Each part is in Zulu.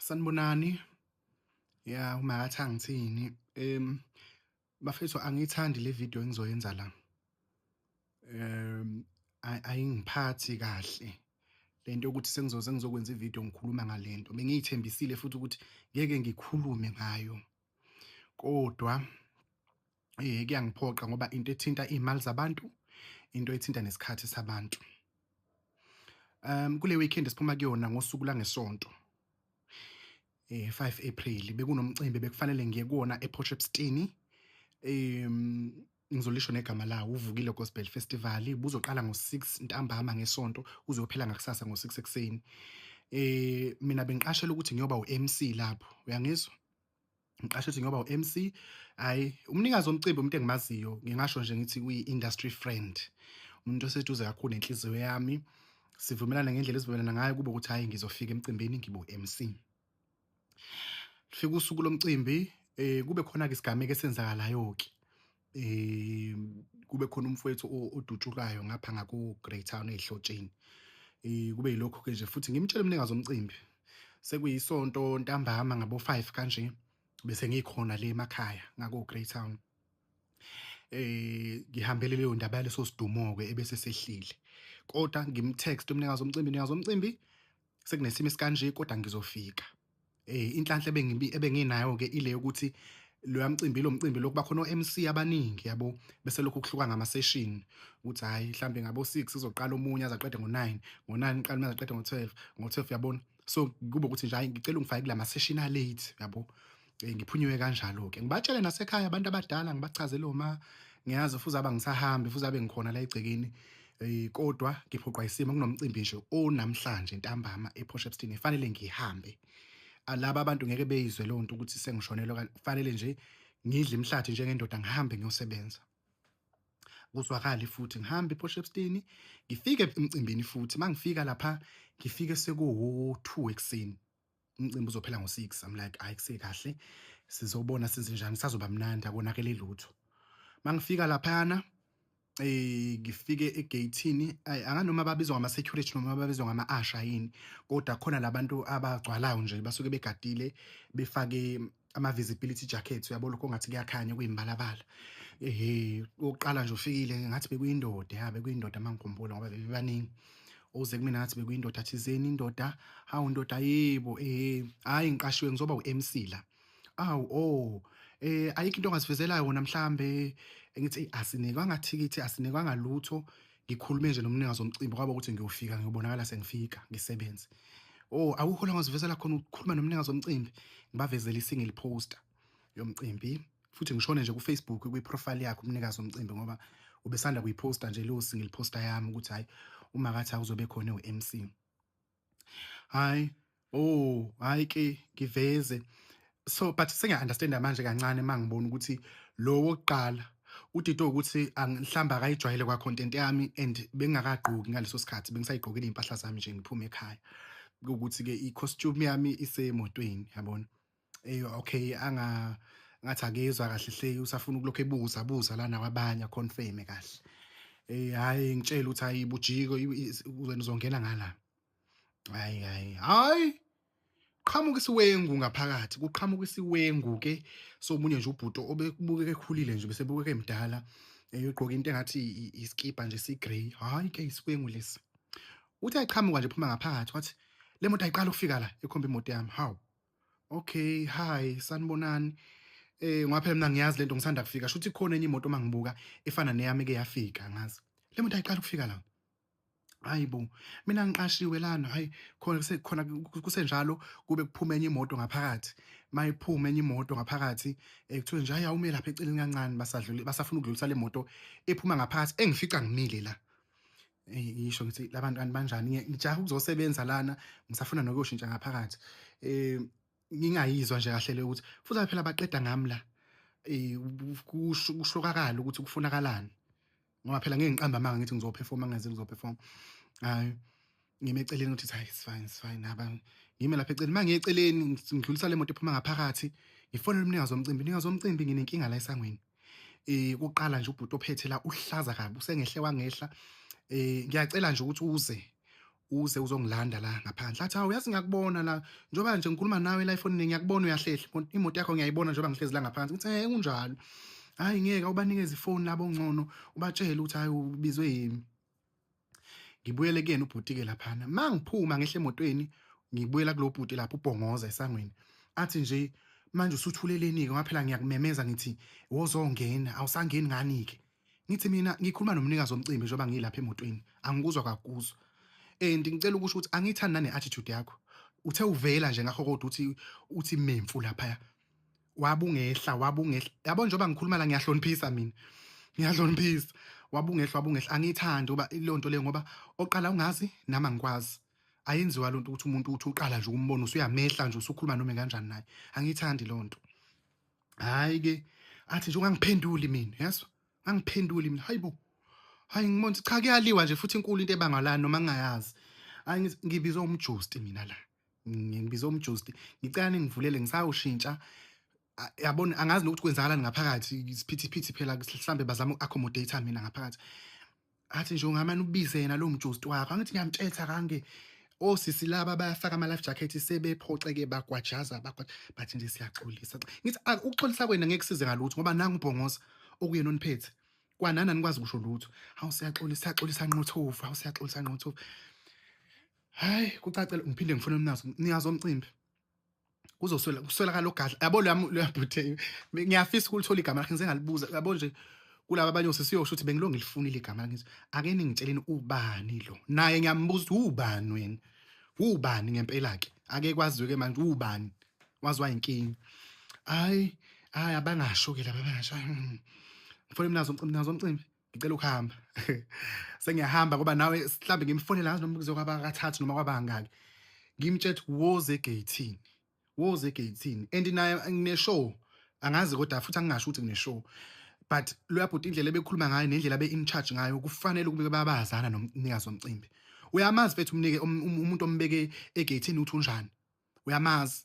Sanibonani. Ya, umakathi angithini. Bafethu angiyithandi le video engizoyenza la. Ayingiphathi kahle lento yokuthi sengizoze ngizokwenza ividiyo ngikhuluma ngalento. Bengiyithembisile futhi ukuthi ngeke ngikhulume ngayo. Kodwa kuyangiphoqa ngoba into ethinta iy'mali zabantu, into ethinta nesikhathi sabantu. Kule weekend esiphuma kuyona ngosuku langeSonto, 5 April bekunomcimbi bekufanele ngiye kuwona ePort Shepstone. Ngizolisho negama lawo, Uvukile Gospel Festival, buzoqala ngo-6 ntambama ngeSonto uzophela ngakusasa ngo-6 ekuseni. Mina bengiqashela ukuthi ngiyoba u-MC lapho, uyangizwa? Ngiqashe ukuthi ngiyoba u-MC. Hhayi, umnikazi womcimbi umuntu engimaziyo, ngingasho nje ngithi uyi-industry friend, umuntu oseduze kakhulu nenhliziyo yami. Sivumelana ngendlela esivumelana ngayo kube ukuthi hhayi ngizofika emcimbini ngibe u-MC. Lufika usuku lomcimbi, kube khona-ke isigameko esenzakalayo-ke. Kube khona umfowethu odutshulwayo ngapha ngaku-Greytown ey'hlotsheni. Kube yilokho-ke nje futhi ngimtshele umnikazi womcimbi. Sekuyisonto ntambama ngabo-5 kanje bese ngikhona le emakhaya ngako-Greytown. Ngihambele leyo ndaba yaleso sidumo-ke ebese sehlile. Kodwa ngim-text umnikazi womcimbi, mnikazi womcimbi sekunesimo esikanje kodwa ngizofika. Inhlanhla ebenginayo-ke ile yokuthi loya mcimbi lo mcimbi lokhu bakhona o-MC abaningi yabo, bese lokhu kuhluka ngama-session ukuthi hhayi mhlambe ngabo-6 kuzoqala omunye aze aqede ngo-9, ngo-9 kuqala omunye aze aqede ngo-12, ngo-12 uyabona. So kube ukuthi nje hhayi ngicela ungifake kula ma-session a-late yabo. Ngiphunyuke kanjalo-ke. Ngibatshele nasekhaya abantu abadala ngibachazele oma ngiyazi futhi abe angisahambi futhi abe ngikhona la egcekeni. Kodwa ngiphoqwa isimo kunomcimbi nje onamhlanje ntambama ePort Shepstone fanele ngihambe. Laba abantu ngeke beyizwe leyo nto ukuthi sengishonelwe okanye kufanele nje ngidle imihlathi njengendoda ngihambe ngiyosebenza. Kuzwakale futhi ngihambe ePort Shepstone ngifike emcimbini futhi mangifika lapha ngifike sekuwu-2 ekuseni. Umcimbi uzophela ngo-6. I'm like hayi kusekahle sizobona senzenjani sazoba mnandi akonakele lutho. Mangifika laphayana ngifike egeyithini, anganoma babizwa ngama-security noma babizwa ngama-usher yini, kodwa khona labantu abagcwalayo nje basuke begadile befake ama-visibility jackets, uyabo lokho ongathi kuyakhanya kuyimbalabala. Ehhe, okokuqala nje ufikile ngathi bekuyindoda, ya bekuyindoda mangikhumbula ngoba bebebaningi. Uze kumina ngathi bekuyindoda thizeni indoda, hawu ndoda yebo, ehhe, hhayi ngiqashiwe ngizoba u-MC la. Awu oh, ayikho into ongazivezela yona mhlambe, ngithi asinikwanga thikithi, asinikwanga lutho. Ngikhulume nje nomnikazi womcimbi kwaba ukuthi ngiyofika ngiyobonakala sengifika ngisebenze. Oh, akukho la ongazivezela khona ukukhuluma nomnikazi womcimbi, ngibavezele i-single poster yomcimbi futhi ngishone nje ku-Facebook kwi-profile yakhe umnikazi womcimbi ngoba ubesanda kuyiphosta nje leyo single poster yami ukuthi hhayi umakathi uzobe khona ewu-MC. Hhayi, oh, hhayi ke ngiveze. So but sengiya-understand-a manje kancane uma ngibona ukuthi lo wokuqala udidwe ukuthi mhlawumbe akayijwayele kwa-content yami and bengingakagqoki ngaleso sikhathi bengisayigqokile iy'mpahla zami nje ngiphuma ekhaya. Kuwukuthi-ke i-costume yami isemotweni yabona. Okay anga ngathi akezwa kahle hle usafuna ukulokhu ebuza buza lana kwabanye a-confirm-e kahle. Hhayi ngitshele ukuthi hhayi bujike wena uzongena ngala. Hhayi hhayi hhayi qhamuka isiwengu ngaphakathi, kuqhamuka isiwengu-ke somunye nje ubhuti obebukeka ekhulile nje bese ebukeka emdala, egqoke into engathi isikibha nje esi-grey. Hhayi-ke isiwengu lesi. Uthi ayiqhamuka nje ephuma ngaphakathi wathi le moto ayiqali ukufika la, ekhomba imoto yami. Hawu, okay, hi, sanibonani. Ngoba phela mina ngiyazi lento ngisanda kufika, shuthi khona enye imoto uma ngibuka efana neyami eke yafika angazi. Le moto ayiqali ukufika la. Hayi bo, mina ngiqashiwe lana, hayi khona kusekhona kusenjalo kube kuphuma enye imoto ngaphakathi. Mayiphuma enye imoto ngaphakathi, kuthiwe nje hayi awume lapha eceleni kancane basadlula basafuna ukudlulisa le moto ephuma ngaphakathi engifica ngimile la. Ngisho ngithi labantu kanti banjani, ngijaha ukuzosebenza lana ngisafuna nokuyoshintsha ngaphakathi. Ngingayizwa nje kahle le ukuthi futhi phela baqeda ngami la. Kushokakala ukuthi kufunakalani. Ngoba phela ngeke ngiqambe amanga ngithi ngizoperforma ngingazeli ukuzoperforma. Hhayi, ngime eceleni ukuthi hayi it's fine, it's fine. Haba ngime lapha eceleni, uma ngiya eceleni ngidlulisa le moto ephuma ngaphakathi, ngifonele umnikazi womcimbi, mnikazi womcimbi nginenkinga la esangweni. Kuqala nje ubhuti ophethe la uhlaza kabi, usengehle wangehla. Ngiyacela nje ukuthi uze Uze uzongilanda la ngaphandle. Athi, hawu, yazi ngiyakubona la, njengoba nje ngikhuluma nawe la efonini, ngiyakubona uyahlehla, imoto yakho ngiyayibona njengoba ngihlezi la ngaphansi. Ngithi, kunjalo. Hhayi ngeke, awubanikeze ifoni labo ongcono, ubatshele ukuthi hhayi ubizwe yimi. Ngibuyele kuyena ubhuti-ke laphana. Uma ngiphuma ngehla emotweni, ngibuyela kulo bhuti lapho ubhongoza esangweni. Athi nje, manje usuthuleleni-ke ngoba phela ngiyakumemeza ngithi wozongena, awusangeni ngani-ke? Ngithi mina ngikhuluma nomnikazi womcimbi njengoba ngilapha emotweni, angikuzwa kakuzwa. And ngicela ukusho ukuthi angiyithandi nane-attitude yakho. Uthe uvela nje ngakho kodwa uthi memfu laphaya. Wabungehla, wabungehla. Yabo njengoba ngikhuluma la ngiyahloniphisa mina. Ngiyahloniphisa. Wabungehla, wabungehla. Angiyithandi ngoba leyo nto leyo, ngoba oqala ungazi nami angikwazi. Ayenziwa lonto ukuthi umuntu uthi uqala nje ukumbona usuyamehla nje usukhuluma noma kanjani naye. Angiyithandi leyo nto. Hayi ke, athi nje ungangiphenduli mina, yezwa? Angiphenduli mina. Hayibo. Hayi ngibona ukuthi cha kuyaliwa nje futhi inkulu into ebangwa la noma ngingayazi. Hayi ngibizwe umjusti mina la. Ngibizwe umjusti. Ngicela ningivulele ngisayoshintsha. Yabona angazi nokuthi kwenzakalani ngaphakathi, isiphithiphithi phela mhlambe bazama uku-accommodate mina ngaphakathi. Athi nje ungamane ubize yena lo mjusti wakho. Angithi ngiyamtshetha kange osisi laba bayafaka ama-life jacket sebephoxeke bagwajaza bagwaja, bathi nje siyaxolisa. Ngithi ukuxolisa kwena ngeke kusize ngalutho ngoba nangu ubhongoza okuyena oniphethe. Kwanani anikwazi ukusho lutho. Hawu siyaxolisa, siyaxolisa nqothovu, hawu siyaxolisa nqothovu. Hayi kucacele ngiphinde ngifune umnikazi womcimbi. Kuzoswela kuswelakala ogadla. Yabo lo bhuti, ngiyafisa ukulithola igama lakhe ngize ngalibuza. Yabo nje kulaba abanye osesiyosho ukuthi bengilo ngilifunile igama lakhe. Ake ningitsheleni ubani lo. Naye ngiyambuza ukuthi ubani wena? Ubani ngempela ke? Ake kwaziwe ke manje ubani? Waziwa inkinga. Hayi, hayi abangasho ke laba abangasho. Ngifuna umnazo umcimbi, nazo umcimbi. Ngicela ukuhamba. Sengiyahamba ngoba nawe mhlambe ngimfonela ngazi noma kuzokwaba kathathu noma kwabangaki. Ngimtshela ukuthi woze egeyithini. Woze egeyithini. And naye ngine-show. Angazi kodwa futhi angingasho ukuthi ngine-show. But loya bhuti indlela ebekhuluma ngayo nendlela abe in charge ngayo kufanele ukube babazana nomnikazi womcimbi. Uyamazi mfethu umnike umuntu ombeke egeyithini ukuthi unjani. Uyamazi.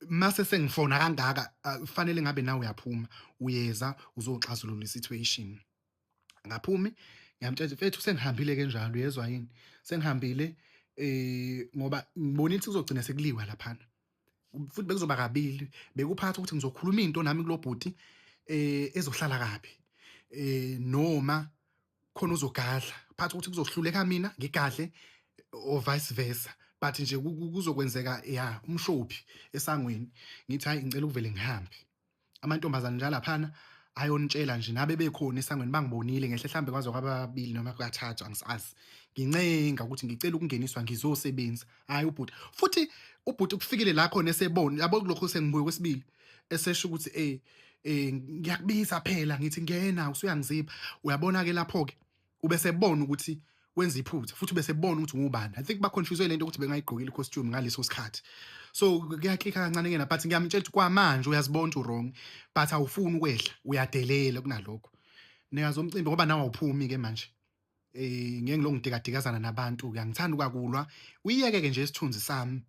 Mase sengifona kangaka kufanele ngabe nawe uyaphuma uyeza uzoxazulula i-situation. Ngaphumi ngiyamtshela mfethu sengihambile ke njalo, uyezwa yini? Sengihambile ngoba ngibonile ukuthi kuzogcina sekuliwa laphana. Futhi bekuzoba kabili, bekuphakathi ukuthi ngizokhuluma into nami kulo bhuti ezohlala kabi. Noma khona uzogadla, phakathi ukuthi kuzohluleka mina ngigadle or vice versa. But nje kuzokwenzeka ya umshophi esangweni. Ngithi hayi ngicela ukuvele ngihambe. Amantombazane nje laphana ayonitshela nje nabe bekhona esangweni bangibonile ngehle mhlambe kwaze kwababili noma kathathu angisazi. Ngincenga ukuthi ngicela ukungeniswa ngizosebenza. Hayi ubhuti. Futhi ubhuti kufikile la khona esebona, yabo kulokho sengibuye kwesibili esesho ukuthi ngiyakubiza phela ngithi ngena usuyangiziba. Uyabona ke lapho ke ubesebona ukuthi wenza iphutha futhi ubesebona ukuthi ngubani. I think ba confuse lento ukuthi bengayigqokile costume ngaleso sikhathi. So kuyaklika kancane kena, but ngiyamtshela ukuthi kwamanje uyazibona ukuthi wrong, but awufuni ukwehla, uyadelela kunalokho. Nikazi umcimbi ngoba nawe awuphumi ke manje. Ngeke ngilonge ngidikadikazana nabantu, ngiyangithanda ukwakulwa. Uyiyeke ke nje isithunzi sami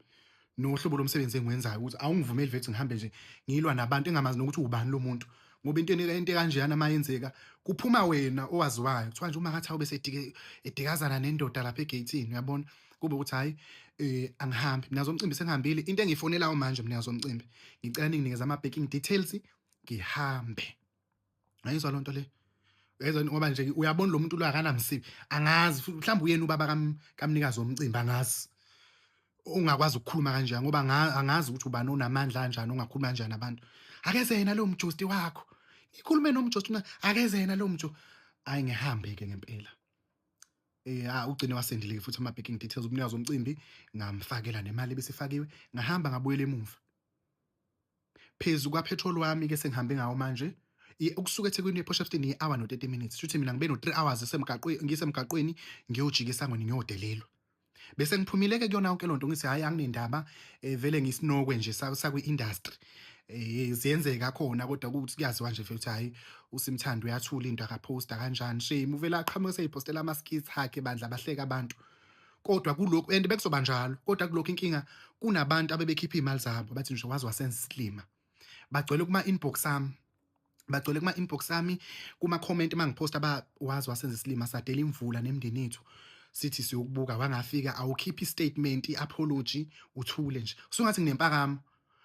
nohlobo lomsebenzi engiwenzayo ukuthi awungivumeli vethu ngihambe nje ngilwa nabantu engamazi nokuthi ubani lo muntu. Ngoba into ekanjeyana mayenzeka kuphuma wena owaziwayo. Kuthiwa nje uma ngathi awube sedike edikazana nendoda lapha egeyithini, uyabona? Kube ukuthi hayi angihambi. Mina zomcimbi sengihambile. Into engiyifonelayo manje mina zomcimbi, ngicela ninginikeze ama booking details ngihambe. Ngayizwa lonto le. Uyezwa ngoba nje uyabona lo muntu lo akanamsibi. Angazi futhi mhlawumbe uyena ubaba kamnikazi womcimbi, angazi. Ungakwazi ukukhuluma kanjani ngoba angazi ukuthi ubani onamandla kanjani ongakhuluma kanjani nabantu. Akeze yena lo mjusti wakho. Ngikhulume nomjusti mina, akeze yena lo mju. Hayi ngihambe ke ngempela. Ugcine wasendile futhi ama booking details umnikazi womcimbi, ngamfakela nemali ebesifakiwe, ngahamba ngabuyela emuva. Phezu kwa petrol wami ke sengihambe ngawo manje. Ukusuka eThekwini ePort Shepstone i-hour no 30 minutes. Shuthi mina ngibe no 3 hours esemgaqweni, ngisemgaqweni ngiyojika esangweni ngiyodelelwa. Bese ngiphumile ke kuyona yonke lonto ngithi hayi anginendaba, vele ngisinokwe nje sakwi industry. Ziyenzeka khona kodwa ukuthi kuyaziwa nje futhi hayi uSimthando uyathula into akaposta kanjani, shame uvela aqhamuke seyipostela ama skits akhe bandla bahleka abantu. Kodwa kulokhu and bekuzoba njalo, kodwa kulokhu inkinga kunabantu abebekhipha imali zabo bathi nje wazi wasenza isilima. Bagcwele kuma inbox ami. Bagcwele kuma inbox ami, kuma comment mangiposta ba wazi wasenza isilima sadela imvula nemndeni yethu. Sithi siyokubuka wangafika, awukhiphi istatement, i-apology, uthule nje. Usungathi nginempakamo.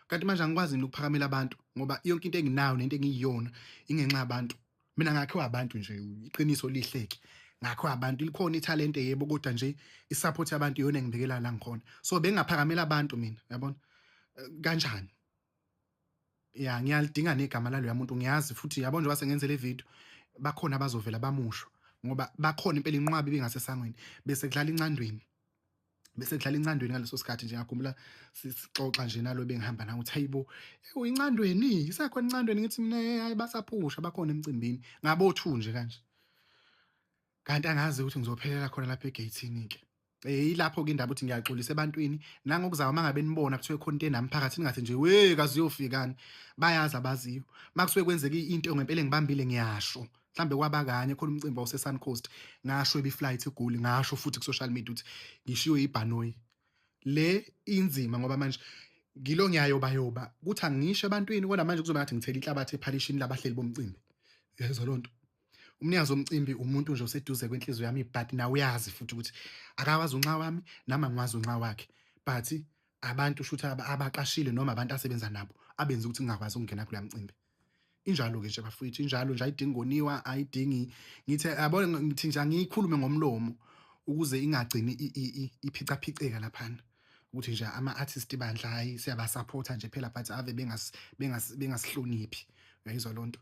Kanti manje angikwazi mina ukuphakamela abantu ngoba yonke into enginayo nento engiyiyona ingenxa yabantu. Mina ngakhiwa abantu nje, iqiniso lihleke. Ngakhiwa abantu, likhona ithalente yebo, kodwa nje isupport yabantu iyona engibekela la ngikhona. So bengingaphakamela abantu mina, yabona? Kanjani? Ya, ngiyalidinga negama laloya muntu, ngiyazi futhi yabo njengoba sengenze le video bakhona abazovela bamusho ngoba bakhona impela inqwabi ibingasesangweni bese kudlala incandweni, bese kudlala incandweni ngaleso sikhathi nje. Ngiyakhumbula sixoxa nje nalo bengihamba nawe uthi hayibo, incandweni isekhona incandweni, ngithi mina hayi basaphusha bakhona emcimbini ngabo two nje kanje, kanti angazi ukuthi ngizophelela khona lapha egate-ini ke. Ilapho ke indaba ukuthi ngiyaxolisa ebantwini nangokuzama uma ngabe nibona kuthiwe khona into enami phakathi, ningathi nje we kaze uyofikani, bayazi abaziyo. Uma kusuke kwenzeka into ngempela engibambile ngiyasho, mhlambe kwaba kanye khona umcimbi wawuse Sun Coast, ngasho ebi-flight eGoli, ngasho futhi ku-social media ukuthi ngishiwe ibhanoyi. Le inzima ngoba manje ngilo ngiyayobayoba kuthi angisho ebantwini, kodwa manje kuzoba ngathi ngithela inhlabathi ephalishini labahleli bomcimbi. Uyezwa loo nto? Umnikazi womcimbi umuntu nje oseduze kwenhliziyo yami, but nawe uyazi futhi ukuthi akawazi unxa wami nami angiwazi unxa wakhe, but abantu shuthi abaqashile noma abantu asebenza nabo abenza ukuthi ngingakwazi ukungena kuloya mcimbi. Injalo-ke nje bafowethu, injalo nje, ayidingi koniwa, ayidingi ngithi yabona, ngithi nje angiyikhulume ngomlomo ukuze ingagcini iphicaphiceka laphana ukuthi nje ama-artist bandla, hhayi siyabasapotha nje phela, but ave bengasihloniphi. Uyayizwa loo nto?